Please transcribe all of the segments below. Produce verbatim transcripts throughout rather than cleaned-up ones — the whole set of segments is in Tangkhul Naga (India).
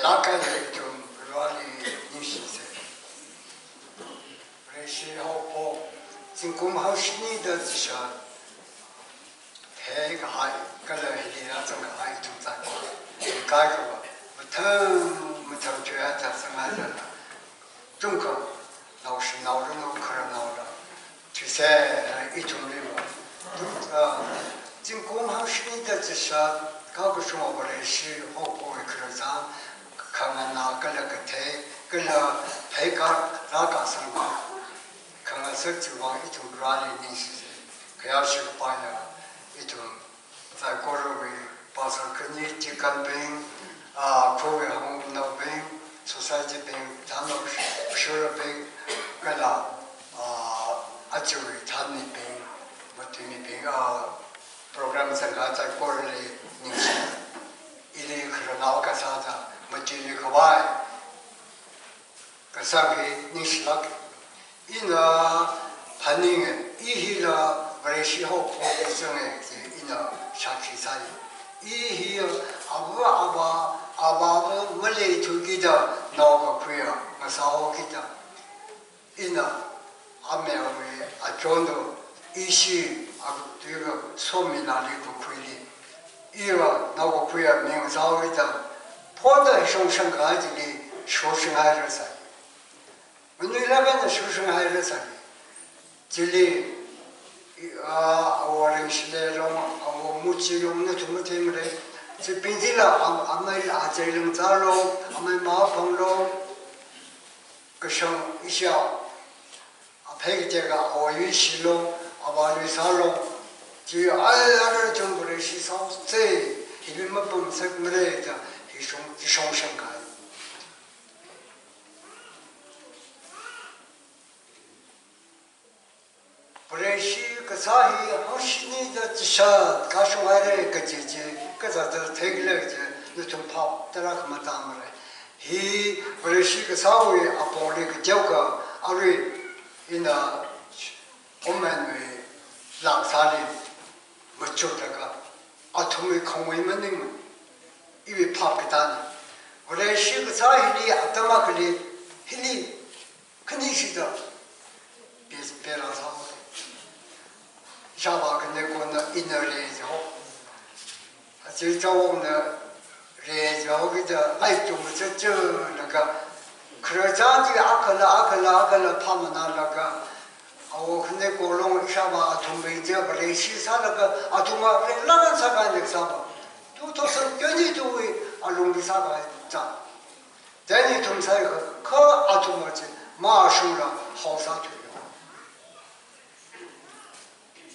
Akha ithum Vareli ningshisa. Vareshi haophok, zingkum hangshini da zishat theikahai, kala hili rāzangkahai ithum zat kaikhava, mathang mathang thuiya zat sāngai zala, chungkha naoshinao ranu khararnaola thuisa, ithumli va. Ah, zingkum hangshini da zishat kakashunga Vareshi haophok hi khararchān, khanganā kala kathei, kala pheikar rākasang khangasak chiwui vang ithum Vareli ningshisa. Khayāshi kapaina ithum saikorawui pastor khani, deacon bing, ah, khawui hangnaobing, society bing, thānao shurabing, kala, ah, ajawui thānmibing, matuimibing, ah, program zangkahai saikorali ningshi. Ili khararnao kasā da matuimi khavai kasā hi ningshilāka. Ina phaninga, i hila Vareshi haophok zanga kaji ina shākhi sāi. I hi ava ava, ava ava maleithuki da naokakhuiya ngasāhaoki da. Ina amewui achon do, ishi atuiva Somilali kakhuili, iva naokakhuiya mi ngasāhaoki da, phonda shongshang kaji chili shoshingaira sai. Manuilāk eina shoshingaira sai. Chili, i, a, awo Ringshile long, awo Muchi long, nathum matheimara. Chibing chila, am-, amei Achei Lingzā long, amei Maphang long, kashang ishao, aphei kateokha awo Yuishi long, avā Luisā long. Chi ai ara chungkha Vareshi sāhaosa, hili mapamsakmara da, hi shong, hi shongshang kahai. Vareshi kasā hi hangshini da zishat kashunghaira kaji chi, kazā zā theikhala kaji, nathum phap tarākha matāmara. Hi Vareshi kasāwui apongli kateokha, arui ina Omanwui laksāli machukda kha, athumwui khangui maningmana, iwui phap katāna. Vareshi kasā hili atam akhali, hili khani shida, pe, pera sāhaoda. Ishāvā khaneokana ina rejihao. Achei Chawokna rejihao kida, ai chungmachāchālaga, khararchān chi akhala, akhala, akhala phāmanālaga, awo khaneoko long ishāvā athum reija Vareshi sālaga, athum a relākan sākahai kasā va. Two thousand twenty-two wui alungli sākahai chān. Then ithum sāhaiakha, kha athum a chi mashungla haosā thuiya.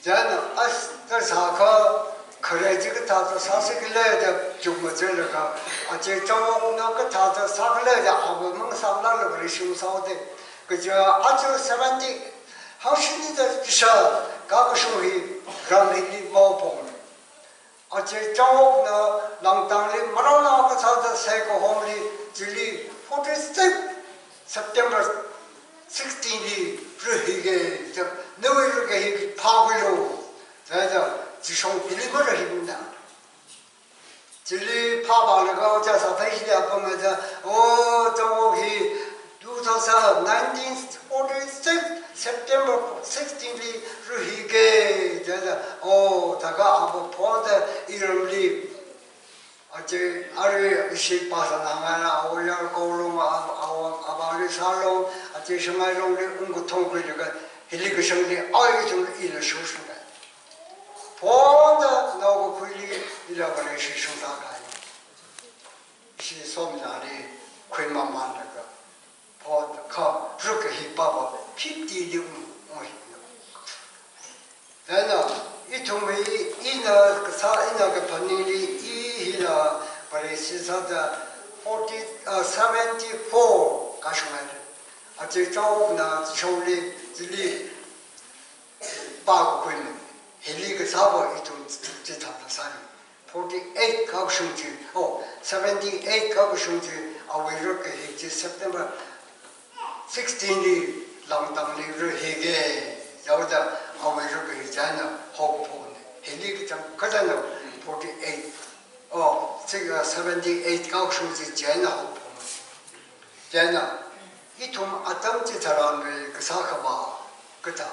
Then as, kasā kha khare chi kathāda sāsi khala da chungmachālaga, Achei Chawokna kathāda sākhala da ava mang sāmlala Vareshi sāhaoda. Kaja aja seventy, hangshini da zishat kakashung hi ram hili maopong. Achei Chawokna Langtangli marana kasāda saikahomli chili forty-six September sixteen li ruihike, ja, nawui ruikahai phākhuilu. Ja, ja, chishong hili maruihimana. Chili phāvālaga ja sāthai hili apam ja, o, Chawok hi two thousand, nineteen forty-six, September sixteen li ruihike, ja, ja, o, thākha ava phonda iramli. Achei, arui ishi pastor nganāla, awo Yarko long, a, awo, avā Luisā long, Achei Shangai longli ungkathong khuilaga, hili kashangli, ai ithum ila shoshinga. Phonda naokakhuili, ila Vareshi shungsākahai. Ishi Somilali khuimamānlaga, phonda kha ruikahai pāva fifty li ung, unghaina. Then, uh, ithum hi, ina kasā, ina kaphaningli, i hila Vareshi sāda forty, uh, seventy-four kashunghaira. Achei Chawokna chishongli, chili phākakhuimana. Hili kasāva ithum chithāda sāi. Forty-eight kakashung chi, oh, seventy-eight kakashung chi, awui ruikahai chi September sixteen li Langtangli ruihike, yaoda awui ruikahai china haophokna. Hili kachang kachana forty-eight. Oh, chika seventy-eight kaoshung chi chieina haophok. Chieina, ithum atam chitharanwui kasā khavā kathā,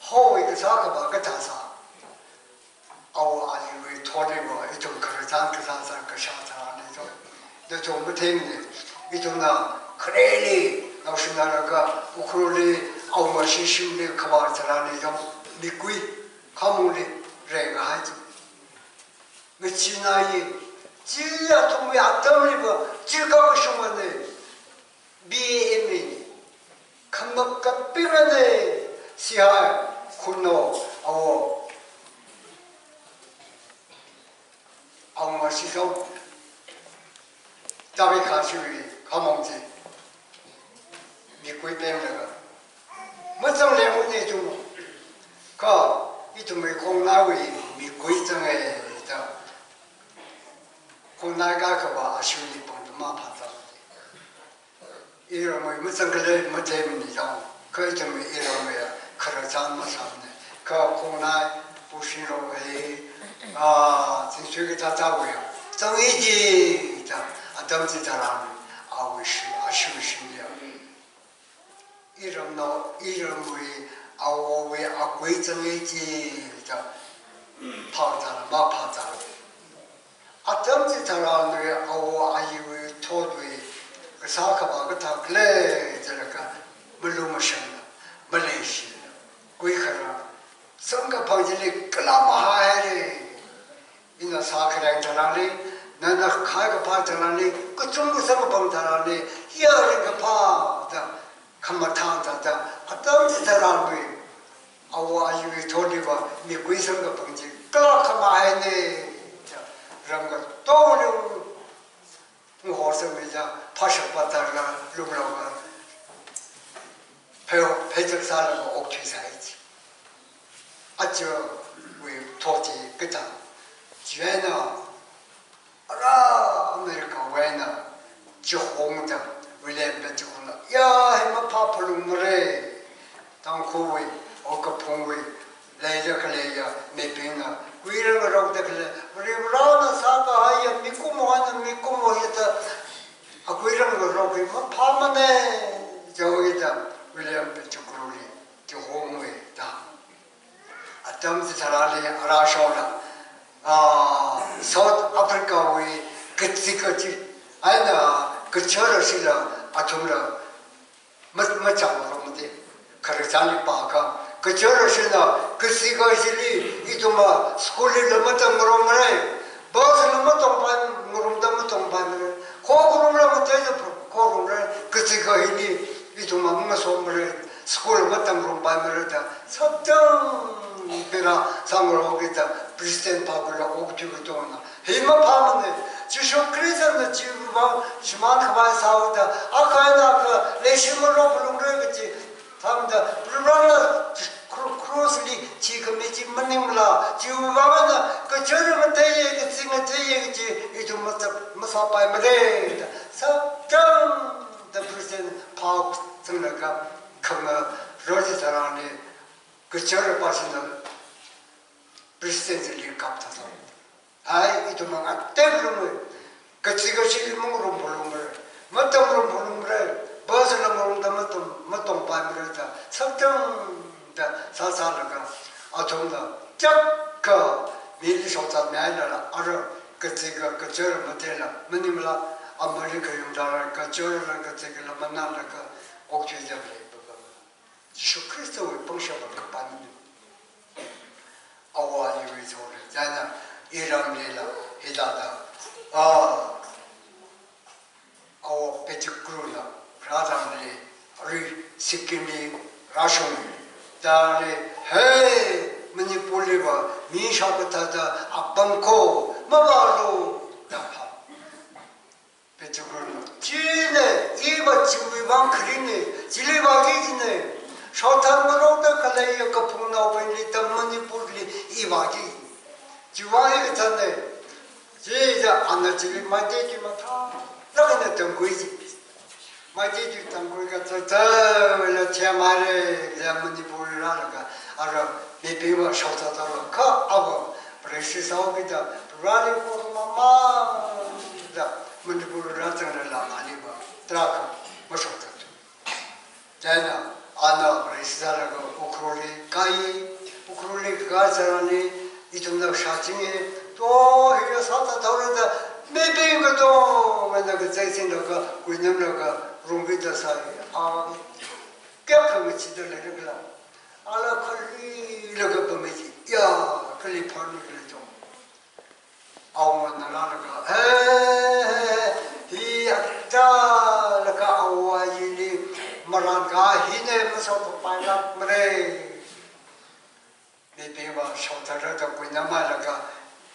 howui kasā khavā kathā sā, awo aliwui thotliva ithum khararchan kasā sā kashā tharanli to. Dathum mathemne, ithumna khareli naoshinalaga Ukhrulli, awunga shishimli khavā tharanli to, mikui khamongli rengkahai chi. Machina ye, chi athumwui atamliva, chi kakashungane, B A M E, khamak kapingane, sihai, khuno, awo, awunga shishong, tabi khashiwui khamong chi, mikui pemlaga, mazanglei mune ithum. Kha, ithumwui khongnaiwui mikui zange da. Khongnai kakhavā ashili pangda maphāzang. Iramwui mazangkhalei mathemne jang. Kha ithumwui iramwui khararchan masāmane. Kha khongnai pushiro hei, ah, zingsui kathāthāwui zang iji da, atam chitharan, awui shi, ashiwui shimli ya. Iramnao, iramwui, awowui akui zange chi da, phāzang, maphāzang. Atam chitharanwui awo aliwui thotwui kasā khavā kathā khalei jilaga, malu mashangla, maleishila, kuikhara, samkaphang chili kala mahaire. Ina sākhareng tharanli, nana khaikaphā tharanli, kachungkha samkaphang tharanli, yaringkaphā da, khamathān thāda, atam chitharanwui, awo aliwui thotliva, mikui samkaphang chi kala khamahaine da, ramkatongli, ngahor sāmida, phashap patarla, lumlaoga, pheo, pheichak sālaga okthuisai chi. Ajawui thot chi kathā, chieina, ara Americawui eina, chihongda, William Pettigrew la, ya, hi maphā phalungmare. Tangkhulwui, o kaphungwui, leida khaleiya mibingna, kuirangarokda khalei, Varivarana sākahaiya mikumo eina mikumo hithāda, akuirangarok hi maphāmane, jihaoda, William Pettigrewli, chihongwe da. Atam chitharanli arashongla, ah, South Africawui kazika chi, eina kachara shila athumla, ma, machangromde, khararchanli pākha. Kachara shina, kazika shili, ithumva, school lila matamngaromre, bus la matongpaingarumda matongpaimare, khokharumla ngateida khokharumre, kazika hili, ithumva mangasomre, school matamngaromre da, saptang pera sangrokida, President Phaku la okthui katongna, hi maphāmane, Jishu Khristana chiwuivang shimānkhavai sāhaoda, akha eina akha leishi marok phalungre kachi, thamda, Varena kru-, cross li thikhami chi maningla, chiwuivang eina, kachara ngateiye, kazi ngateiye kachi, ithum masā, masāpaimare da, saptang da President Phaku zanglaga, khangarok chitharanli, kachara pā shina, President li kapthatha. Ai, ithum ngatei phalungwe, kazika shili mangarum phalungmare, matamngarum phalungmare, bus la ngarumda matam, matongpaimare da, saptang da sāsālaga, athumna, chak kha, mili shokzatmihailala, ara, kazika, kachara mateila, maningla, America yungdala, kachara la, kazikala, manālaga, okthuida khalei, baba. Jishu Khristawui pangshap kapani. Awo aliwui thotli, chieina iramlila, hithāda, ah, awo Pettigrewna, rātangli, arui Sikkimli rāshung, tangli, hey, Manipurliva, mi shākatā thāda, apam kho, mavālu, da phā. Pettigrewna, chine, iva chiwuivang kharinge, chili vāki jine, shaothat ngarokda khaleiya kaphungnaobingli tam Manipurli i vāki. Chiwuivang i kathāne, chida ana chili Meitei tui mathālāk eina tamkhui ji. Meitei tui tamkhui kathā thāda, vela thiamare, la Manipurli rālaga, ara mibingva shaothat thālaga, kha ava, practice sāhaokida, rally for Mada Manipur rāzanglala aliva tarākha mashokzathu. China ana Vareshi sālaga Ukhrulli kāi, Ukhrulli kāsārani ithumna shāchinge, to hila sāthathaora da, mibing katongana kazei singlaga, kuinamlaga, rungvida sāi, a, kayākha ngachida leira khala. Ala khalilaga pamei chi, ya, kali pharmi khala to. Awungana rālaga, "He, he, hi atālaga awui ili marān kahai hina, masot pailāk mara." Mibingva shaothatrada kuinamhailaga,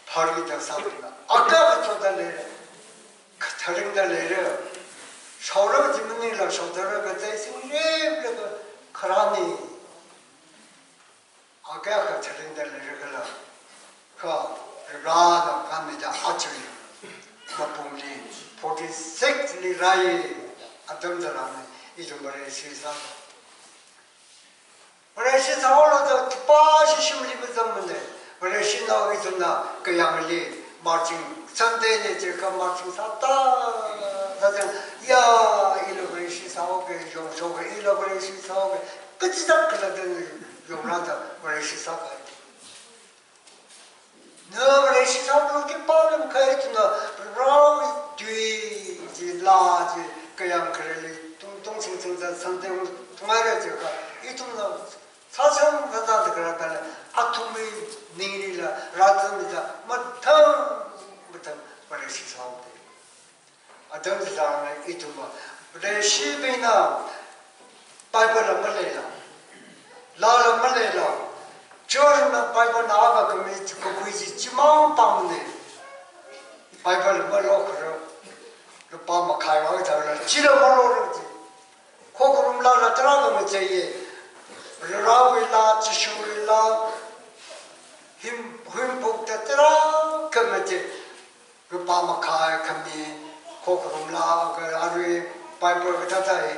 pharida sālaga, akha kachoda leira, katharingda leira. Shaora chi maningla shaothara kazei singriplaga kharāni. Akha katharingda leira khala. Kha, Varena khamida achui. Mapumli, forty-six li rāi, atam tharan, ithum Vareshi sā. Vareshi sāhaolu da, khipāshi shimli mazangmana. Vareshinao ithumna kayāngli, marching, Sunday na jiakha marching sāda, sāda, ya, ila Vareshi sāhaoga, yong shoga, ila Vareshi sāhaoga, kachichā khala da yongrāda Vareshi sākahai. Na Vareshi sāhaolu khipā lam khalei ithumna, raothui chi, laa chi, kayāng khareli, tung, tungshing singda Sunday thunghaira jiakha, ithumna sāsang sāda kharā khala, athumwui ninglila rāzangmida, mathang, mathang Vareshi sāhaoda. Atam tharan ithumva, Vareshibingna Bible la maleila, laala maleila, church na Bible na akha khami kakhui chi chimang pāngmana. Bible malokhara, lupā makhai vāthaola, chila malora chi. Khokharum laala tarākha macheiya. Varewui laa, Jishuwui laa, him, himphukta tarākha machei. Lupā makhai khami, khokharum laala, kha arui Bible kathāda hi,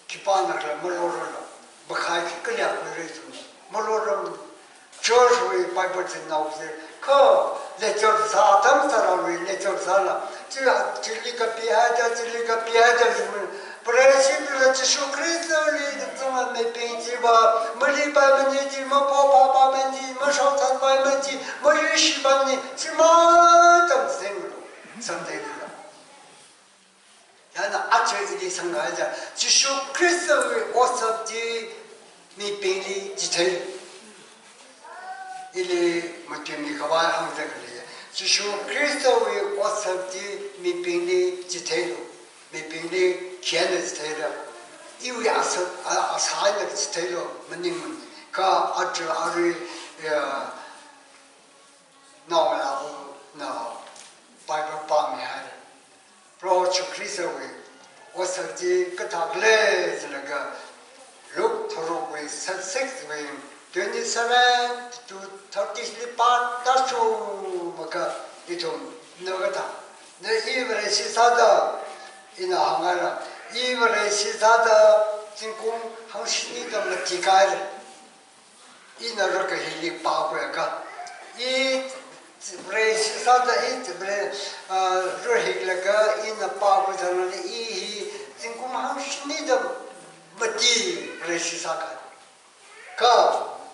khipānakhala malorala, makhai khi kaliakhuira ithum, malora. Church wui Bible chi naosi, kha lecture sā atam tharanwui lecture sāla, chi, chili kapihaida, chili kapihaida, Vareshibingla Jishu Khristali zanga mibing chiva, malipai mani chi, maphophapai mani, mashaothatpai mani chi, mayuishipai mani, chimang tamsinglu, Sunday lila. China aja ili sangkahai chi, Jishu Khristawui otsak chi mibingli chithei. Ili matuimi khavai hāngda khalei. Jishu Khristawui otsak chi mibingli chitheilu. Mibingli khayāna chitheira. Iwui otsak, a, otsak eina chitheilu, maningmana. Kha aja arui, ya, naongalāva̱na Bible pāmihaira. Proho Jishu Khristawui otsak chi kathākhala jilaga Luke tharukwui thirty-six wui twenty-seven to thirty li pāda shokakha ithumna kathā. Na i Vareshi sāda, ina hānghaira, i Vareshi sāda zingkum hangshini da mati kahaira. Ina rākahili pākhuiakha, i Vareshi sāda i Vare, ah, rāhilaga ina pākhui tharan i hi zingkum hangshini da mati Vareshi sākahai. Kha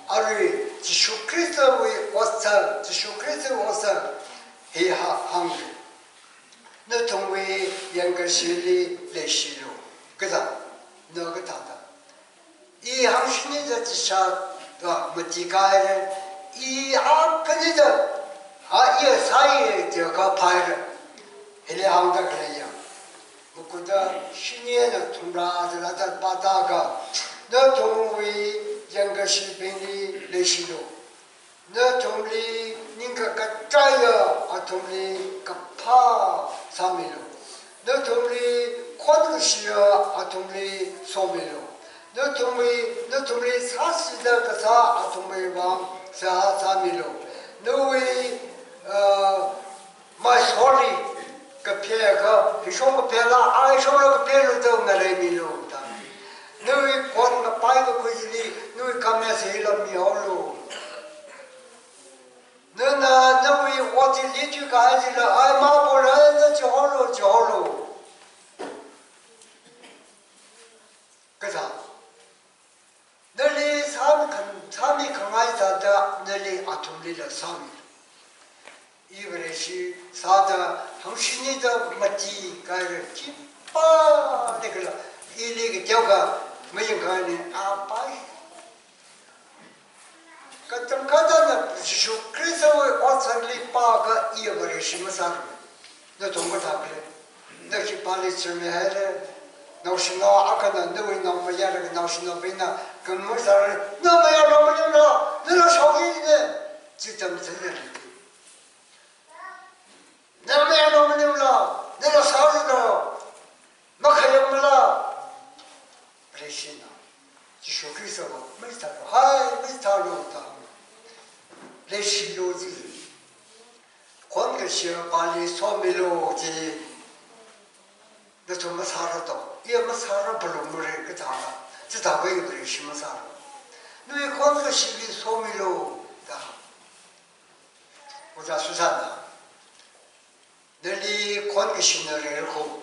arui Jishu Khristawui otsak, Jishu Khristawui otsak hi hā-, hāngra. Nathumwui yangkashili leishilu. Kathā, na kathāda. I hangshini da chishāda mati kahaira, i akhani da, a, i sāi jiakha phāhaira. Hili hāngda khaleiya. Makuda shini eina thumrā da rāda pāda kha, nathumwui yangkashibingli leishilu. Nathumli ningkakachaiya athumli kaphā sāmilu. Nathumli khon kashiya athumli somilu. Nathumli, nathumli sāshida kasā athumwui vang seihā sāmilu. Nawui, uh, maisorli kaphekha, hishong kaphela, a hishongla kaphelu da ngaleimilu da. Nawui khon ngapai kakhui chili, nawui khamese hila mihaolu. Nana nawui ot chi lithuikahai chila, ai mapora na chiholo, chiholo. Kathā, nali sāmi khan, sāmi khangai thāda, nali athumlila sāmi. I Vareshi sāda, hangshini da mati kaira khipā leikhala, ili kateokha, mayangkhaini apai. Katam katana Jishu Khristawui otsanli pākha iya Vareshi masāra. Nathum kathā khala, na khipāli churmihaira. Naoshinao akhana nawui naomayara, naoshinaobingna khamui sāra. Na mayarao maningla, nala shaoki ne. Chi tamchithei lei. Na mayarao maningla, nala sāranu. Makhayangmala. Vareshina, Jishu Khristava, mathālu, hai, mathālu da. Leishilu ji. Khon kashiya pāli somilu ji. Nathum masāra to. Iya masāra phalungmara kathāla. Chithākha i Vareshi masāra. Nawui khon kashili somilu da. Ojā Susana, nali khon kashina leira kho.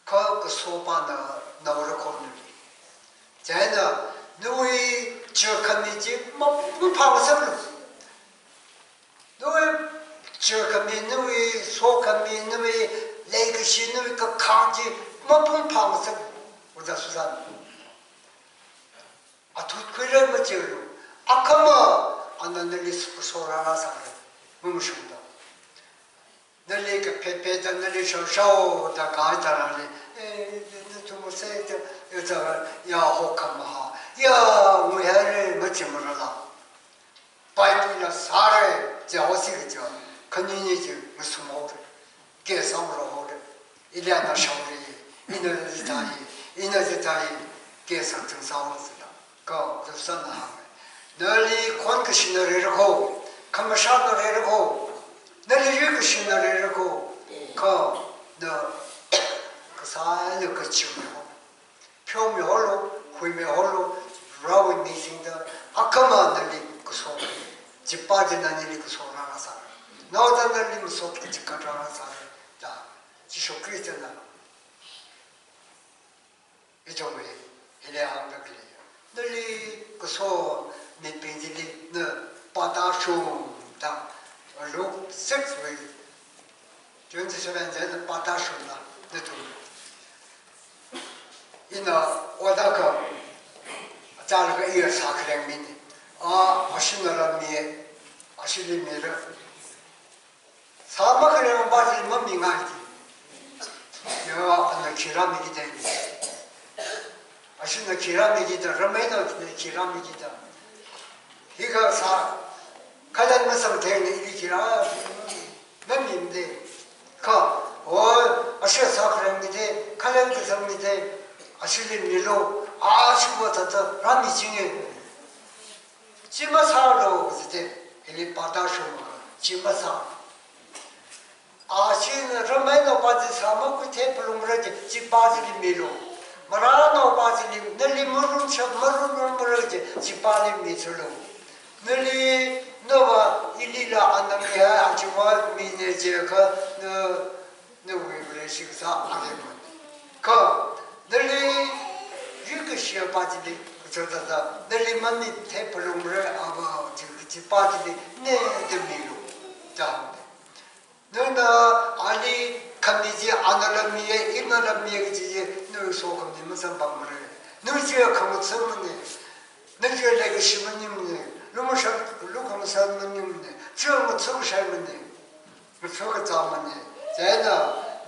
Kha kasopana naora kho nali. Chieina nawui churkhami chi mapung phāngasaklu. Nawui churkhami, nawui sokhami, nawui leikashi, nawui kakhang chi mapung phāngasaklu. Ojā Susana, athut khuira machilu. Akhama, ana nali kaso rāra sāra. Mumashungda. Nali kaphepheda, nali shaoshaoda kahai tharanli, eh, nathum masāda, ya tharan, ya hokhamaha, ya nguihaira machimarala. Paitila sāra, jihaosi kaja, khanini ji ngasumhaora, kei sāngarokhaora. Ili ana shaora, ina chithāi, ina chithāi, kei sakchang sāhaola sila. Kha Jishu Khristana hānga, nali khon kashina leira kho, khamashāna leira kho, nali yur kashina leira kho, kha na kasā eina kachimei ho. Pheomiholu, huimiholu, Varewui mibingda, akhama nali kaso, chipā china nali kaso rāra sāra. Naoda nali masot kachigat rāra sāra, da Jishu Khristana ithumli hili hāngda khalei. Nali kaso mibing chili na pāda shung da, Luke six wui twenty-seven chieina pāda shungla, nathum. Ina ot akha, achālakha iya sākhaleng mina. A, ashinala mi, ashili mira. Sā makhalengpā chi mamingai ji. Ya, ana khi rāmi kida. Ashina khi rāmi kida, rameina khi rāmi kida. Hikha sā, khalan masang theng ni ili khi rā, mamimida. Kha, o, ashi sākhaleng mida, khalan kasang mida, ashili milu, ashiva thāda rāmichinga. Chi masālu jida, hili pāda shungakha, chi masā. Ashina rameinaopā chi sā makhuithei phalungmara ji, chipā chili milu. Marānaopā chili, nali marunshap, marunrumra ji, chipāli mithulu. Nali, nava, ilila ana mihai, achiva mina jiakha, na, nawui Vareshi kasā ālemana. Kha, nali yur kashiyapā chili, kachot thāda, nali mamithei phalungmara, ava, chi, chipā chili, ne, da milu, da hānga. Nana ali khami chi anala miya, inala miya kaji chi, nawui sokhami masampangmara. Nawui chi khangatha̱mana, nawui chi leikashi maningmana, lumashan, lukhamashan maningmana, chi ngatha̱ kashaimana, ngatha̱ kazāmana. Chieina,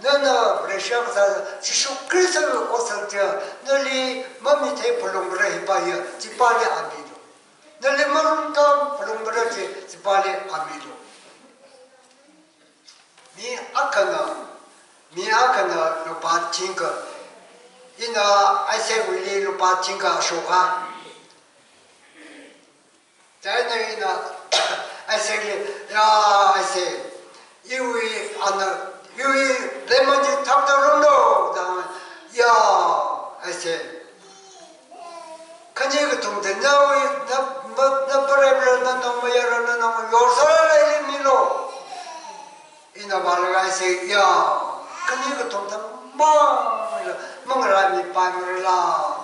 nana Vareshi kasā, Jishu Khristawui otsak chi, nali mamithei phalungmara hipa hiya, chipāli āmilu. Nali maruntam phalungmara ji, chipāli āmilu. Mi akhana, mi akhana lupā thingkha, ina Isaacwuili lupā thingkha shokha. Chieina ina Isaacli, ya Isaac, iwui ana, iwui lemon chi thakta runglu da, ya Isaac. Khani kathumda nawui, na, Ba, na paremra, na nongmayara, na nong yorsāra ili milu. Ina vālaga sai, ya, khani kathum thang mangla, mangarā mi paimara la,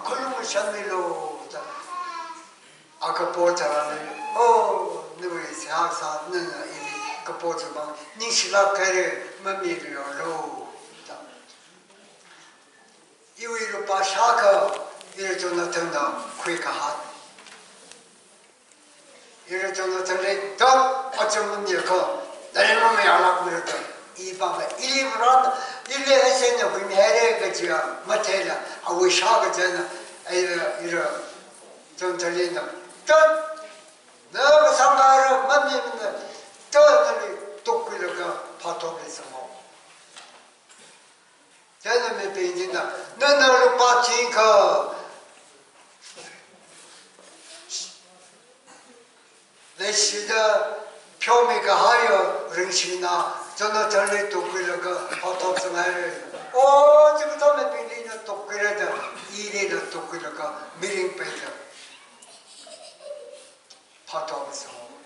khalung shan milu, da. A kapo tharāli, oh, nawui seihā sā, nana ili kapo tharāli, ningshilāk haira, mamilu, da. Iwui lupā shākha, ira Jonathan na khuikahai. Ira Jonathan li, da, acham mamiakha, dai mamayālākmara da. I pākha, ili mara, ili ese na huimihaira kajiya, matheila, awui shākha china, ira, ira Jonathan li na, da, na kasāngara, mamimana, da, nali tukkhuilaga, phatopli zanghaowa. Chieina mibing china, nana lupā thingkha leishida pheomikahaiya ringshina, Jonathan li tukkhuilaga phatop zanghaira. O, chikathā mibingli na tukkhuira da, ili na tukkhuilaga mirin peida phatop zanghaowa.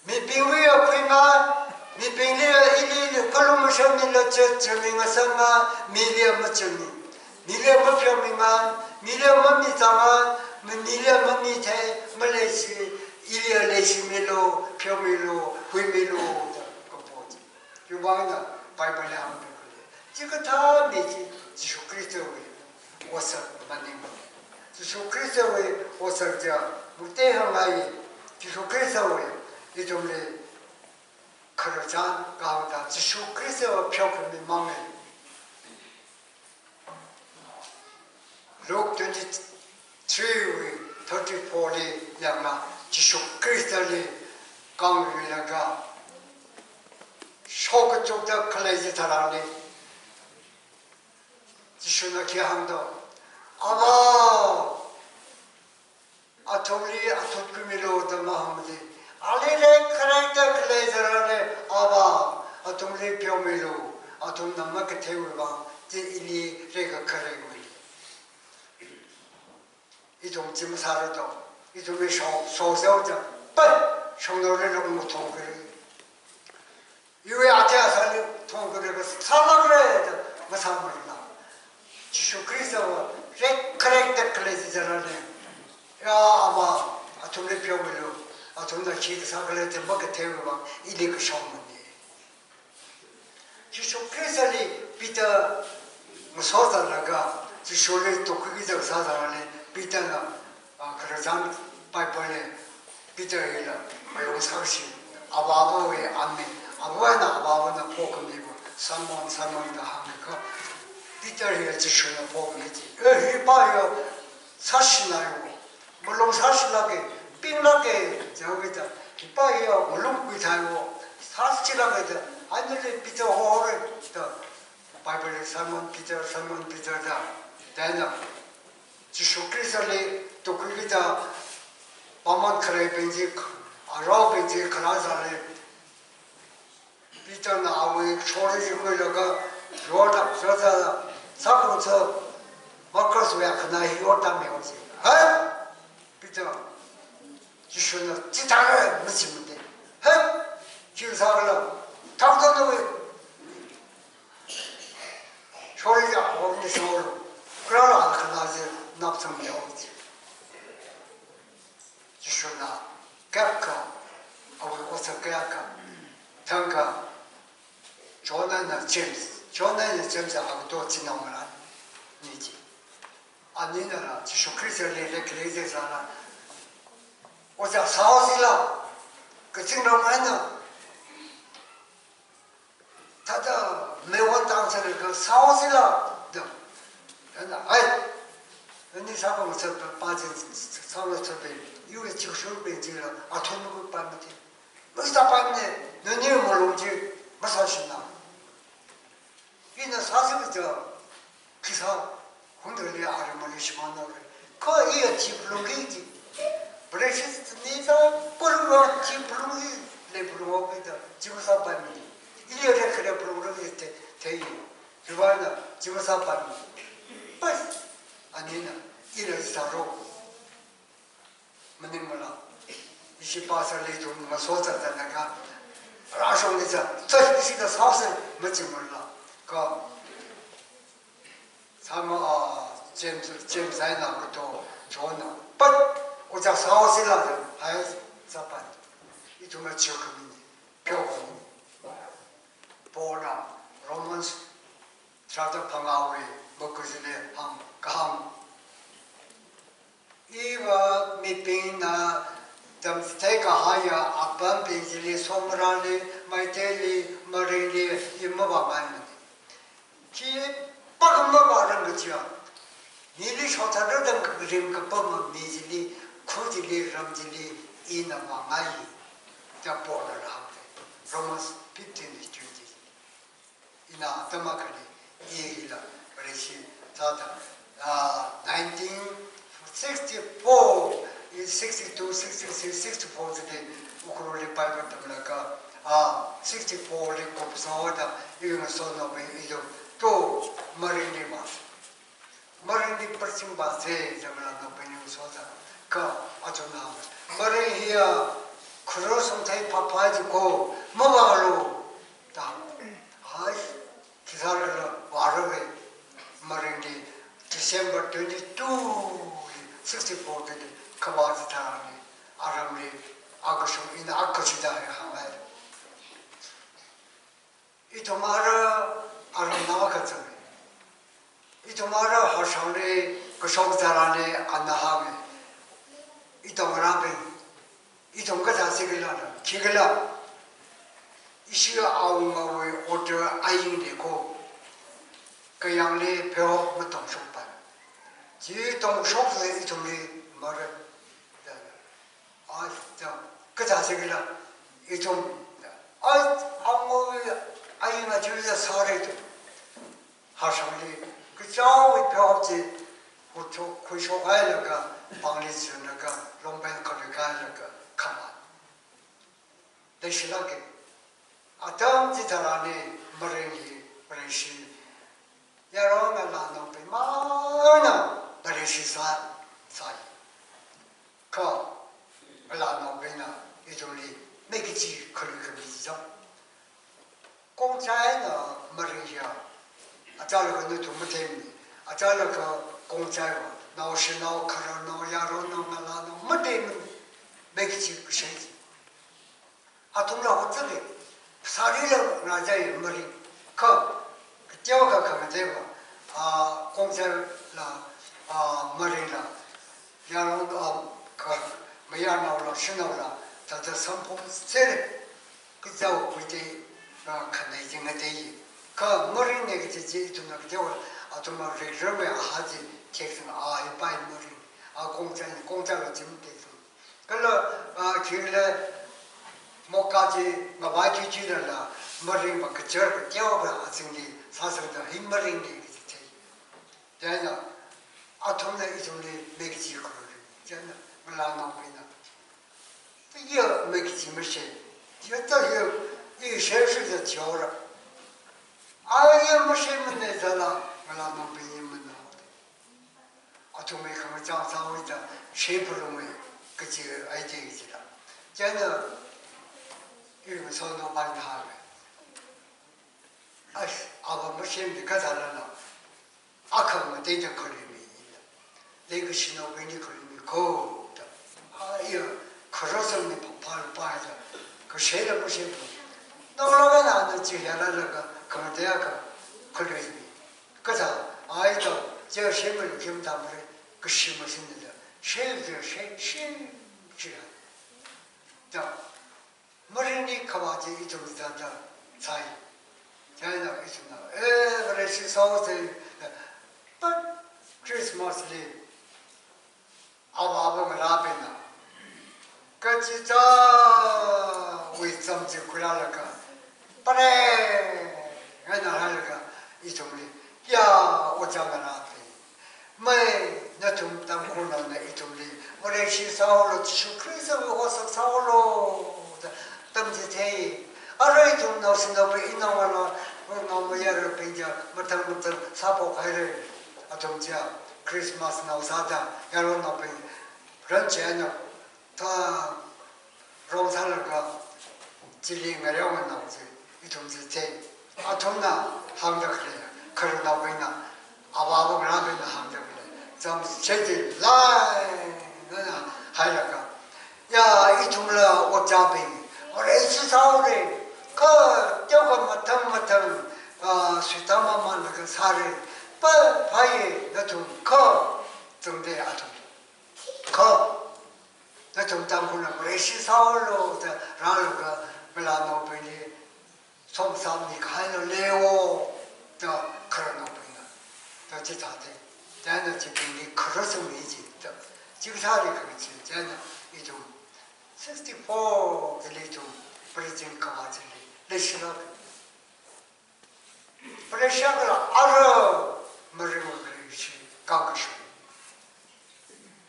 Mibingwui akhuingai, mibingli ili khalung mashanmila chet, chami ngasangngai, mili machami, mili mapheomingai, mili mamichāngai, mi-, mili mamithei, maleishi, ili leishimilu, pheomilu, huimilu, da kapo chi. Chiwuivang eina Bible li hāngda khalei. Chikathā mi chi Jishu Khristawui otsak maningmana. Jishu Khristawui otsak chiya mute hāngngai, Jishu Khristawui ithumli khararchan kahāng thāda Jishu Khristawui pheokhami mangna. Luke twenty-three wui thirty-four li yangla, Jishu Khristali kangluilaga shokachukda khalei chitharanli, Jishuna khi hāngda, Avā, athumli athut khuimilu da mahāngmana. Ali rekkharek da khalei tharanli, Avā, athumli pheomilu, athumna makatheiwui vang, chi ili rekkharek mani. Ithum chi masāra to, ithumli shao, shao shao cha, pai, shao no re lo mo thong kare. Iwui aja sāli thong kare ka sālākra da masāmara. Jishu Khristawui rekkharek da khalei chitharanli, ya Avā, athumli pheomilu, athumna khi kasā khalei chi makatheiwui vang, ili kashao mani. Jishu Khristali Peter masozanlaga, Jishuli tukkhuiki kasā tharanli, Peterna, ah, khararchan Bible li, Peter hila malung sākashi, Avāvawui ami, Avāvana Avāvana phokhamiva, Simon, Simon da hāngkha, Peter hila Jishuna phokhami chi. Eh, hi pa yo, sāshina yo. Malung sāshilāka, pinglāka, jihaoda, hipa hiya malung khuithaiwo, sāshilāka da, ainali Peter hore da, Bible li Simon Peter, Simon Peter da, da eina, Jishu Khristali tukkhuiki da, paman khaleibing chi, araobing chi kharā sāli, Peterna awui shori chi khuilaga, yorda, sāsā, sākhusa, Marcus wui akhana hi yorda mihaosi. Hai! Peter, Jishuna, chithāra, machimante. Hai! Khi sākhala, thangda nawui shori chi horni sālu. Khuirālu akhana chi napsangmihaosi. Jishuna kayākha, awui otsak kayākha, thangkha, John eina James, John eina James a agato chinaongarā ni chi. Aninala Jishu Khristali rekkharek chi sāla, otsak sāhaosila, kazingramwui eina, thāda meiwon tang sālaga sāhaosila da. Thāda, ai, ani sāpam sāpa, pa chi sālo sāpa, iwui chikshur bing chila, athumna khuipaimate. Masāpaimane, nani malung chi masāshina. Ina sāsi kaja, khi sā, Hundali aramali shimānhaora. Kha iya chi phalungki ji. Precious ni ta kurva chi phalungki le phalungki da chi masāpaimane. Iya rekkharek phalungki te, te i. Rivana chi masāpaimane. Bas. Anina, ina sāro. Maningmala. Ishi pastor li ithum ngaso zatda laga, rāshungli za, church ishi da sāsa, machimānla. Kha, sāma, ah, James, James eina kato, John na, but, ojā sāsila, hai, zapat. Ithumna chukmini, pyo kami. Paulna, Romans, chapter phangāwui, makhazili hāng, kahāng. Iva mibingna tamchithei kahaiya apambing chili, Songmarāli, Meiteili, Maringli, i mavāngaimana. Khipākha mavāranglakha chiya, nili shothatrada ringkapama mi chili, khu chili, ram chili, ina vāngai, da Paulna hānga. Romans fifteen twenty. Ina atam akhali, i hila, Vareshi, thāda, ah, nineteen sixty-four, in sixty-two, sixty-three, sixty-four chili, Ukhrulli Bible tamlaga, ah, sixty-four li kupsāda, i ngasotnaobing ithum, to, Maringli vā. Maringli preaching vāsa, da ngalānaobingli soda, kha athumna, Maring hiya, kharosung thei phāphā jiko, mavālu, da. Hai, khisālala vārave, Maringli, December twenty-two, sixty-four li, khavā chitharan, aramli, akashung ina akashida hai hāngai. Ithum ara, aramnao kachang. Ithum ara Hashangli kashok tharanli ana hānga. Ithum arabing, ithum kathā sikhala, khikhala. Ishi awungawui order ayingne ko. Kayāngli pheo matongshokpai. Chi tongshokle ithumli mara. Ai, chang, kathā sikhala, ithum, ai, angol, ai, ngachila sāra ithum. Hashangli, kachaowui pheo chi, khuishok, khuishokhailaga, pāngli zunlaga, longpen kharikailaga, khamā. Leishilāka. Atam chitharanli Maringli, Vareshi, yaron ngalānaobing mana Vareshi sā, sāi. Kha ngalānaobingna ithumli mei kachi khalui khami zang. Khongjaina Maringya, achālakha nathum matheimana, achālakha Khongjaiva, naoshinao, khararnao, yaronao, ngalānao matheimana, mei kachi kashai. Athumla hotsāli, sārila ngajai Maring, kha, kateokha khangateiva, ah, Khongjaila, ah, Maringla, yaron, ah, kha, mayarnaola, shanaola, thāda samphong sāra, kachaowui tei, ah, khanei chi ngatei. Kha Maringna kachi chi ithumna kateokha, athumna rikrarmei aha chi, theisang, ah, hi pai Maring, ah, Khongjai, Khongjaila chi matheisang. Kala, ah, khikhala, moka chi, ngavai chi chilala, Maringva kachar kateokha azingli sāsangda hi Maringna kachi thei. Chieina, athumna ithumli mei kachi khalui. Chieina, ngalānaobingna. Iya mei kachi mashei. Iya ta iya, i shei shida theora. Ai iya masheimana zala, ngalānaobing i mana. Athumwui khangachang sāwuida, shei phalungwui, kachi aide kachila. Chieina, i ngasotnaobingna hānga. Ai, ava masheimana kathālala, akha ngateida khaluimi. Leikashinaobingli khaluimi ko, da. Ai, iya, kharosangli phāphālu pai da, kasheila mashei phalung. Naolākana ana chi yālalaga, khangatei akha khaluimi. Kathā, ai da, chi shei malu kim tamre, kashi mashinda, shei da, shei, shei, shei. Da, Maringli khavā chi ithum thāda sāi. Chieina ithumna, eh, Vareshi sāsa, but Christmas li, avāva ngarābingna, kachichāwui chām chi khuirālaga, pare, ngaina hailaga, ithumli, ya, ojā ngarābing. Mei, nathum Tangkhulnaona ithumli, Vareshi sāhaolu, Jishu Khristawui otsak sāhaolu, da, tamchithei. Arui ithum naoshinao pi inao ngalā, ngaomayarabing ja, mathang mathang sāphok haira. Athum ja, Christmas nao sāda, yaronnaobing, ran chieina, ta, Rong sālaga, chili ngayao nganao chi, ithum chi thei. Athumna hāngda khalei, khararnaobingna, avāva ngarābingna hāngda khalei chāmsa chi lainana hailaga, ya, ithumla ojābing, Vareshi sāhaora, kha teokha mathang mathang, ah, suitāmamānlaga sāra, pa, phāya, nathum kha, zangda athum kha, nathum Tangkhulna Vareshi sāhaolu da rālaga, ngalānaobingli, somsam ni khailo leo, da khararnaobingna, da chithāda, da na chibingli kharasangmi chi, da, chi kasāli kha chi, da na ithum sixty-four chili ithum preaching kavā chili leishilāk. Pressure kala ara maringwui khalei chi kakashung.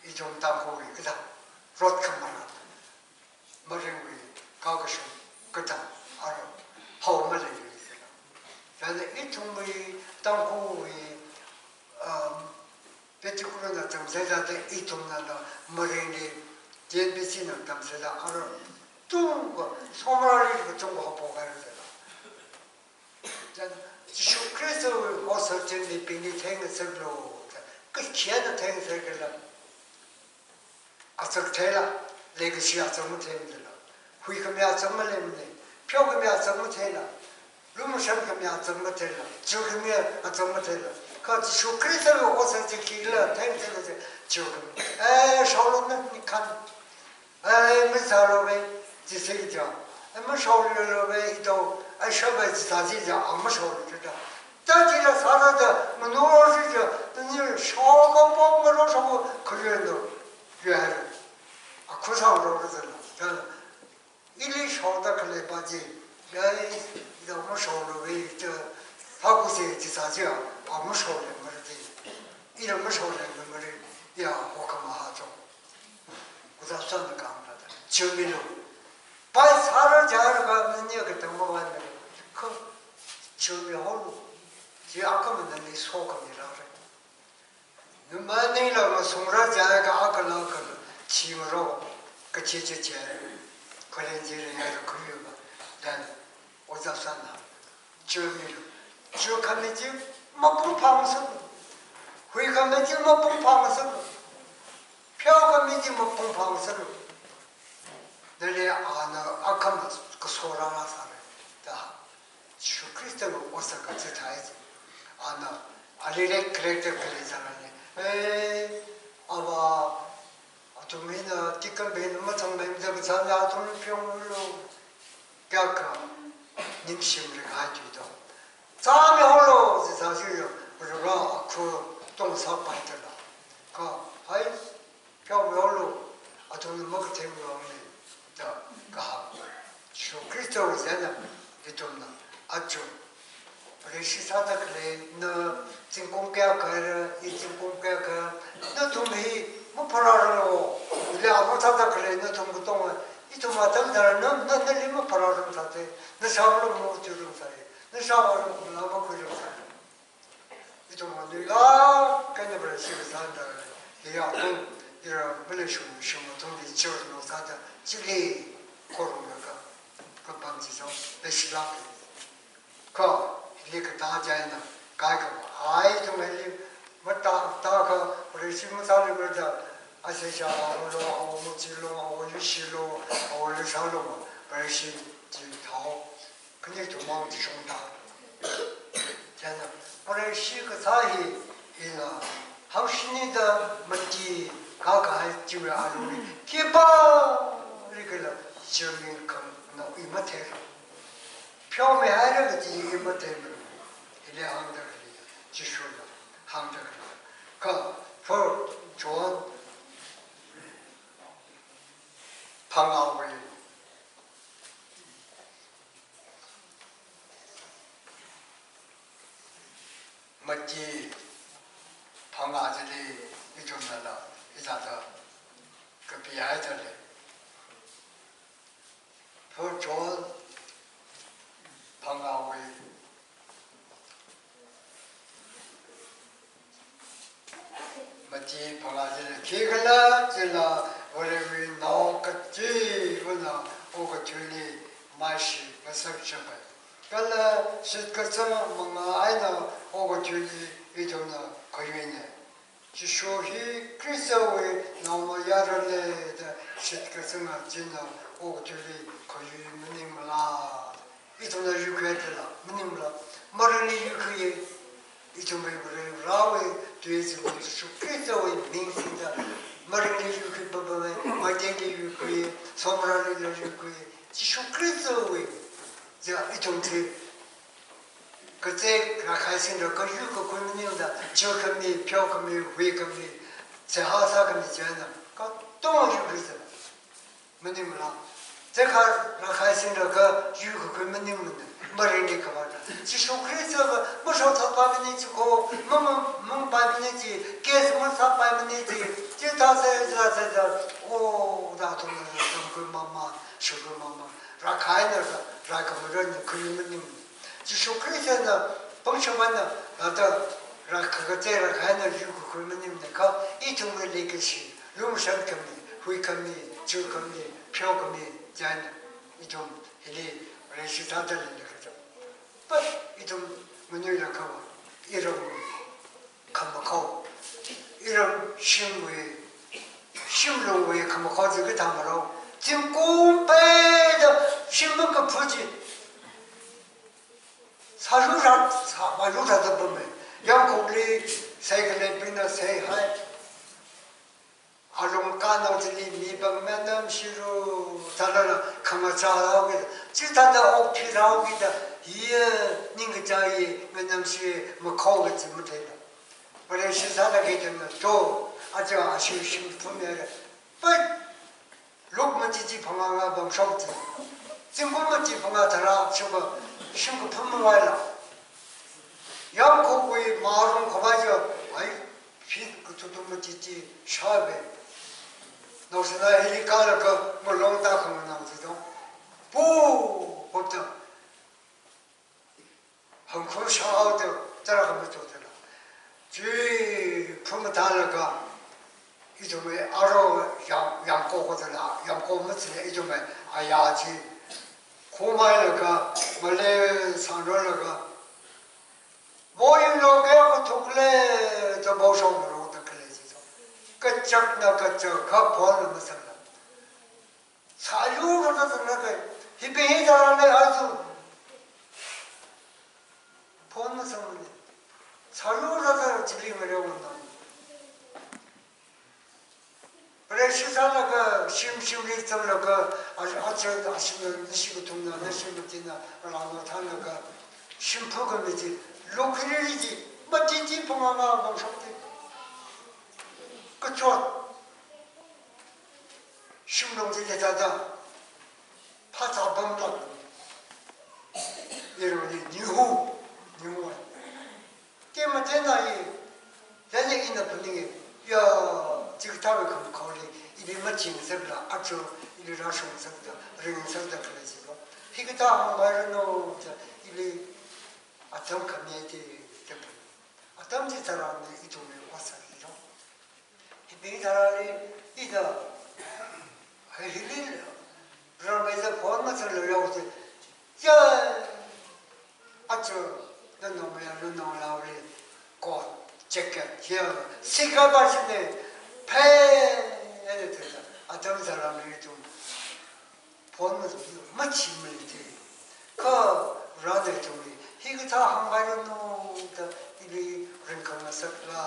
Ithum Tangkhulwui kathā, rot khamara, maringwui kakashung kathā, ara hao maleili sila. Chieina ithumwui Tangkhulwui, um, particular na tamsāda, ithumna la maringli, T N B C na tamsāda, ara tungkha, somrali kathum haophok haira sila. Chieina Jishu Khristawui otsak chi mibingli theingasaklu, kakhayana theingasakla, otsak theila, leikashi otsak matheimana la, huikhami otsak maleimana, pheokhami otsak matheila, lumashankhami otsak matheila, churkhami otsak matheila, kha Jishu Khristawui otsak chi khikhala theingasakla, churkhami. Eh, shaolu na, ni khan. Ai, masālu ve, chi sāki ja. Ai, mashaolu ve, ito, ai, shāve chi sā chi ja, a mashaolu chi ja. Ta chila sāra da, manoro chi ja, tani shao kapo, maro shao, khayo no, yo hai. A khuisang ro ro zala. Ta, ili shaoda khalei pa chi, ai, ito mashaolu ve, ito, haku se chi sā chi ja, a mashaolu mara chi. Ila mashaolu mara, ya, hokhama ha cho. Ozā sāna kang ta, chimilu. Pai sāra jara ka nani ka tangma wan na. Kha, chimihaolu. Chi akhama nani sokhami rāra. Numa nila ngasungra jaka akhala kala, chimaro, kachichichi. Kalen jira ya kuyuba. Dan, ozā sāna. Chimilu. Churkhami chi mapung phangsa. Huikhami chi mapung phangsa. Pheokhami chi mapung phangsa. Nali ana akhama kaso rāra sāra. Da. Jishu Khristawui otsak kachi thai chi. Ana, ali lek character khalei zangani. Eh, ava, athum hina, tikam bing mathang bing da kasāna athum pheomilu. Kayākha, ningshim ringhai tui to. Chāmihaolu, chi sā chi yo, rara akhu tong sāpai tala. Kha, hai, pheomihaolu, athumna makathemlu ni, da kahāng. Jishu Khristawui zana, ithumna, achu. Vareshi sāda khalei, na zingkum kayākha, i zingkum kayākha, nathum hi mapharāranu, ili amo sāda khalei, nathum katonga, ithum atam tharan, na, na, nali mapharāranu sāda, na shāvalu matuiranu sāi, na shāvalu mala makhuiranu sāi. Ithum anuilāk eina Vareshi kasāda, hiya athum, ira maleishung shung athumli churno sāda, chili, khorumlaga, kapam chi sāo, leishilāk. Kha, hili katā china, kaikhava, ai ithum hili, matā, tākha, Vareshi masāli mada, asesha, awolo, awo machilu, awo lishilu, awo lishālu, Vareshi chi thao. Khani thumang chi shongda. China, Vareshi kasā hi, ila, haoshinida mati kakahai chiwui alungli, khipālikhala, chirming khanganaowa i matheira. Pheomihaira kaji i matheimana. Hili hāngda khalei, Jishuna hāngda khalei. Kha, First John phangāwui mati phangā chili ithumnala, hithāda kapihai thāle. First John phangāwui mati phangā chili, khikhala chila Varewui nao kachiva̱na okathuili maishi ngasak chapai. Kala shitkasang manga eina okathuili ithumna khayuina. Jishu hi Khristawui naomayarana da shitkasanga china okathuili khayui maningmala. Ithumna yuikhuiya tala, maningmala. Maringli yuikhuiya. Ithumwui Varewui tui zingkum Jishu Khristawui ming singda maringli yuikhui papa mai, Meiteili yuikhui, Somralila yuikhui. Jishu Khristawui, ja ithum chi kazek rākhai singda kayui kakhui maningda, chil khami, pheo khami, hui khami, seihā sā khami china katonga yuikhui sā maningmala. Chekha rākhai singda kayui kakhui maningmana, maringli kavāda. Jishu Khristava mashotsāpai mana chi ko, ma, ma, mangpai mana chi, case masāpai mana chi, chithāsā, chithāsā, o, da ithumna tamkhui mama, shokhui mama, rākhaina rā, rākhamarana khayui maningmana. Jishu Khristana pangshapana, ata rākha kazek rākhaina yuikakhui maningmana kha, ithumwui leikashi, lumashan khami, hui khami, chil khami, pheo khami, china ithum hili Vareshi sāda leilakha. But ithum nganuilakha va, iram khamakhao, iram shimwui, shimlungwui khamakhao chi kathā marao, zingkum peida shim makaphu chi sāyur rā, sāmayur rāda pammi. Yangkhokli seikhalei bingna seihai. Alung kanao chili mi pam manam shiru, thālala khamachā haoki, chithāda okphi haokida, hiya ningkachā hi nganamshi makhao kachi matheila. Vareshi sāda kajina to, aja ashi shim phumya. But Luk machichi phangā ngā bangshok chi, zingkum machi phangā tharā shokha shim kaphum mavaila. Yangkhokwui marung khavai chi, ai, phi kathutu machichi shāve. Naoshinao hili kālaga malong tākhanganao chi dong. Pu, hopta. Hangkhur shāhaoda, tarākha mathotala. Chi phum mathālaga, ithumwui aro yam, yamko kotala, yamko mathila ithumwui aya chi khumailaga, malei sānrolaga, mo yinglo kayā kathukle, da mo shong marongda khalei chi to. Kachakna kachak, kha phonla masangla. Sāyur rāda zanglaga, hibing hi tharanli aja phon masangmana. Sāyur rāda chili ngareowana. Vareshi sālaga, shim shimli zanglaga, a, aja, ashina, nashi kathumna, nashi matina, rānao thālaga, shim phukhami chi, lukli chi, machichi phangā ngā bangshok chi. Kachot. Shimlung chili thāda, phāzā pamlak. Irali nihu, nihu. Te matena i, lele ina phaninga, ya, chikathāwui khamakhaoli, ili machin sakla, aja, ili rāshung sakda, ring sakda khalei chiko. Hikathā hāngpairanu, ja, ili atam khami te, te phan. Atam chitharanli ithumli vāsākilo. Hibing tharanli ina, hili, rāmeiza phon masanglo yao chi. Ya, aja, nanaomayara, nanaolaoli, coat, jacket, ya, sika ba shine, phe, ene teta, atam tharanli ithum phon ma, machi maleithu. Kha rāda ithumli, hikathā hāngpairanu da ili ringkhangasakla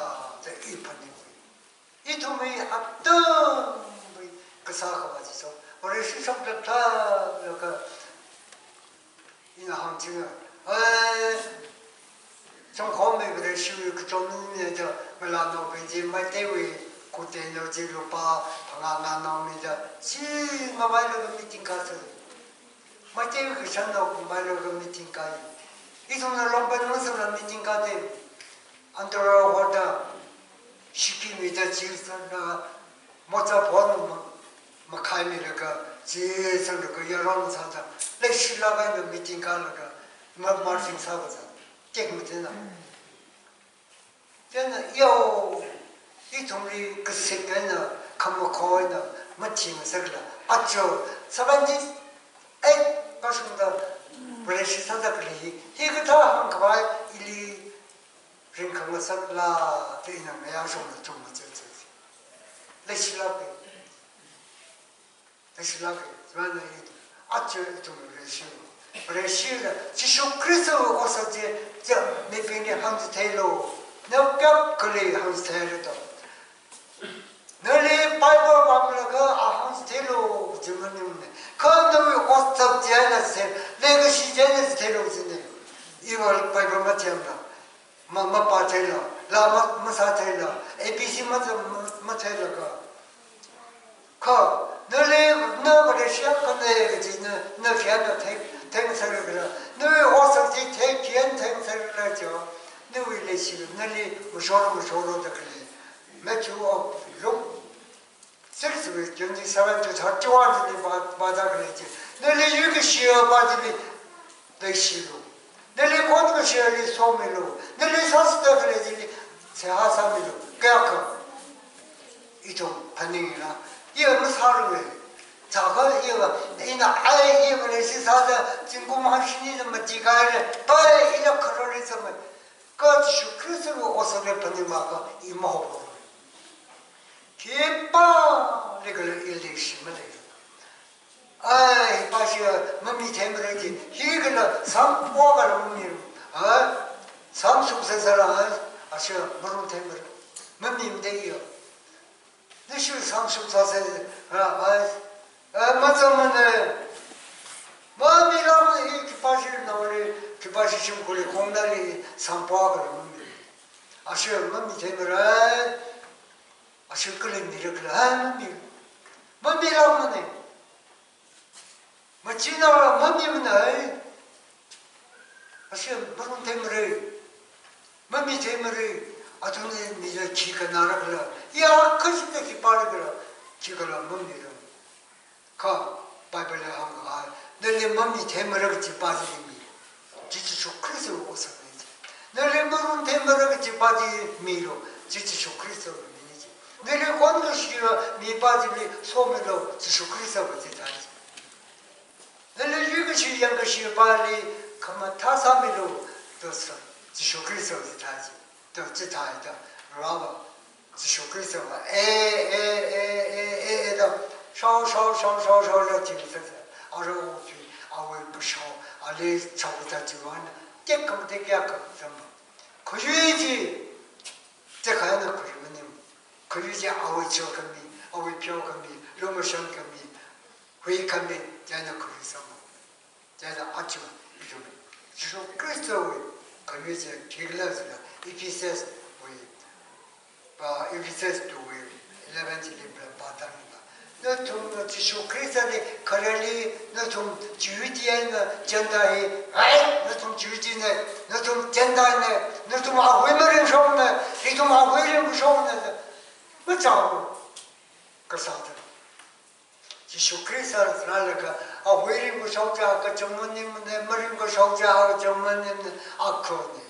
da i phaninga. Ithumwui atamwui kasā khavā chi so. Vareshi shokda thālaga ina hāngchinga. Ai, Chungkhom mi Vareshiwui kachon mi da, ngalānao bing chi Meiteiwui kuteinao chi lupā phangā ngā naomida, chi ngavailaga meeting kasā. Meiteiwui kashannao ngavailaga meeting kai. Ithumna Longpen masangla meeting kate. Antara hoda, shiki mida chi sāda, mocha phon ma, makhaimilaga, chi sālaga yaron sāda, leishilāk eina meeting kalaga, ma, marching sākazā. Tek mathena. Chieina yao, ithumli kasik eina, khamakhao eina, mathing ngasakla, aja seventy-eight kashungda Vareshi sāda khalei hi, hikathā hāngkhavai ili ringkhangasakla da ina mayāshungda thum machichai. Leishilāka. Leishilāka. Chimana i, aja ithum Vareshi. Vareshila, Jishu Khristawui otsak chi, chi mibingli hāngchitheilu. Nao kayākha khalei hāngchitheira da. Nali Bible vāmlaga a hāngchitheilu kaji maningmana. Kha nawui otsak chieina chithei, leikashi chieina chitheilu kajina. Iva Bible mathemla, ma, mapātheila, laa ma, masātheila, A B C ma, ma, matheilaga. Kha, nali, na Vareshi akhana kaji na, na khayāna thei, theingasakra. Nawui otsak chi thei, khayāna theingasakra chiakha, nawui leishila, nali mashor, mashorda khalei. Matthew, oh, Luke six verse twenty-seven to thirty-one li pā, pāda khalei chi. Nali yuikashiyapa chili leishilu. Nali khonkashi chili somilu. Nali sāsāda khalei chili seihā sāmilu. Kayākha ithum phaningla, iya masāra. Chākha iya, ina ai iya Vareshi sāda zingkum hangshini da mati kahaira. Pai ila khararli zangmei. Kha Jishu Khristawui otsakli phaningmakha i mahaophokra. Khipālikhala ili shim malei. Ai, hipa shi mamitheimarei ji, hikhala samphok kala mami. Ai, samshuk sāsāla, ai, ashi marumtheimarei. Mamimada iya. Nashi samshuk sāsā, ai, ai, mazangmana. Mamilākmana hi, khipā shi naoli, khipā shi shimkhurli, khongnāli, samphok kala mami. Ashi mamitheimarei. Ashi kali mirakhala, ha, mami. Mamilākmana. Machina mamimana, ai. Ashi marumtheimarei. Mamitheimarei. Athumna mila khi khanārakhala, ya kashida khi pārakhala, khikhala mamira. Kha Bible li hānghai, nali mamitheimarei kajipa chili mi. Chi Jishu Khristawui otsakna ji. Nali marumtheimarei kajipa chili milu. Chi Jishu Khristawui mina ji. Nali khonkashi mipa chili somilu. Jishu Khristawui chithai ji. Nali yuikashi yangkashipali khamathā sāmilu. Tusā Jishu Khristawui chithai ji. To chithāda, rāva, Jishu Khristava, e, e, e, e, e, e, da, shao, shao, shao, shao, shao, la, ting, sa, sa, aro, pi, awui kashao, ali, chao, da, jiwan, tekam, tekyakam, zam. Khayui chi, tekhaina khayui maning. Khayui chi, awui chao khami, awui pheokhami, lumashan khami, hui khami, chieina khayui zam. Chieina aja, ithum, Jishu Khristawui khayui chi khikhala jila, Ephesus wui, ah, Ephesus two wui eleven chili pāda khalei. Nathumna Jishu Khristali khareli, nathum Jihudi eina Gentile hi, ai, nathum Jihudina, nathum Gentilena, nathum awui maringshokna, ithum awui ringkashokna, machālu, kasā da. Jishu Khrista rālaga, awui ringkashok chi kachungkha maningmana, maringkashok chi kachungkha maningmana, akhana.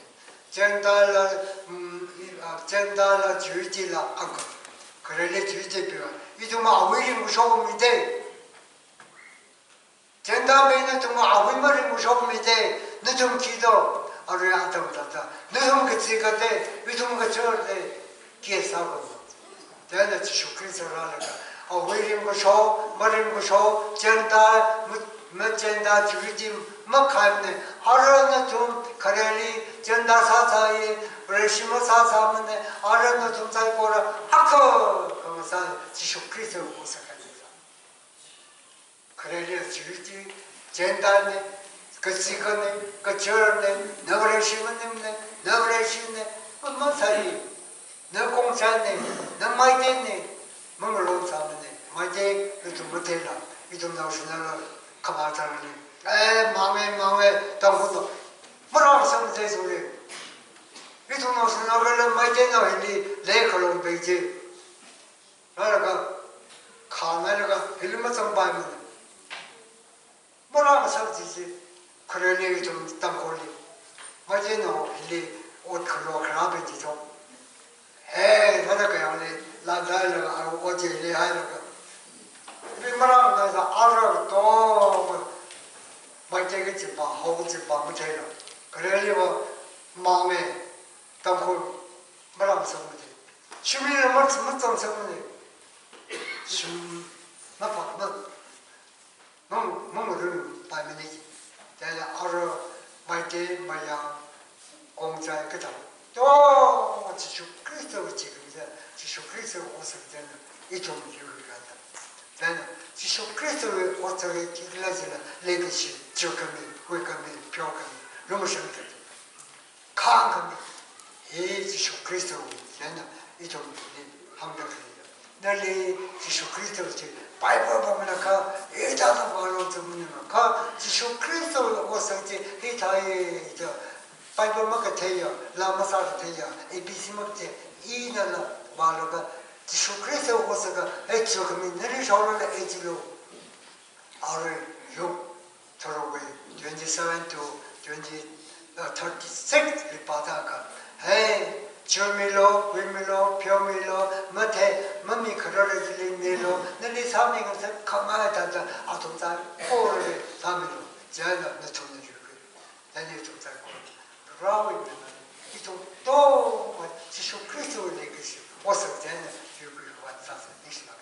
Gentile, mm, i, a, Gentile la Jihudi la akha. Khareli Jihudi biwa. Ithum awui ringkashok mida. Gentile bingna ithum awui maringkashok mida. Nathum khi do, arui atam tata. Nathum kachi kate, ithum kachor da. Khi sākho. Chieina Jishu Khrista rālaga, awui ringkashok, maringkashok, Gentile, ma, ma Gentile, Jihudi makhaimana, ara nathum khareli, Gentile sāsāya, Vareshi masāsāmana, ara nathum saikora, akha, khangasā, Jishu Khrista kusakani. Khareli Jihudi, Gentilena, kachikhana, kachorna, na Vareshi maningmana, na Vareshina, ma, masāya, na Kongsanna, na Meiteina, mamalon sāmana, Meitei, ithum matheila, ithum naoshinala, khamachānli. Eh, mangmei, mangmei, Tangkhulna, marāngasakmana sure. Ithum naoshinala, Meiteinao hili, leikhalong peije. Rālaga, khangailaga, hili mazangpaimana. Marāngasak jiji, khareli ithum Tangkhulli. Meiteinao hili, ot khalok kharā peiji to. He, thāda kayāngli, landailaga, a, ot chi hili hailaga. Pi marāngaisa ara to, maite kachipa, hao kachipa matheila. Khareliva mangme, Tangkhul marāngasakmane. Shimli ma, mazangsakmane. Shim, mapha, ma, ma, ma, ma, ru, pa mini. Chieina ara, maite, mayang, kongzai kathā. To, Jishu Khristawui chi khamida, Jishu Khristawui otsak chieina, ithum yuikhuikada. Chieina, Jishu Khristawui otsak hi khikhala jila, leikashi, chukhami, huikhami, pheokhami, lumashang khami, khāngkhami. Hi Jishu Khristawui, chieina, ithumli hāngda khalei. Nali Jishu Khristawui chi, Bible pāmana kha, hithāda vālu chi maningakha, Jishu Khristawui otsak chi, hithāi da, Bible makatheiya, laa masākatheiya, A B C makathei, inala vālaga, Jishu Khristawui otsak kha, hei chukhami, nali shaolala hei chilu. Arui Luke tharukwui twenty-seven to twenty, uh, thirty-six li pāda kha, hei, chumilu, huimilu, pheomilu, mathei, mamikhararli milu, nali sāmingasak khangai thāda, athum saikorali sāmilu, chieina nathumna yuikhui. Chieina ithum saikora, Varewui mingli, ithum to, Jishu Khristawui leikashi, otsak chieina yuikhuikhavai sāsa, ningshina.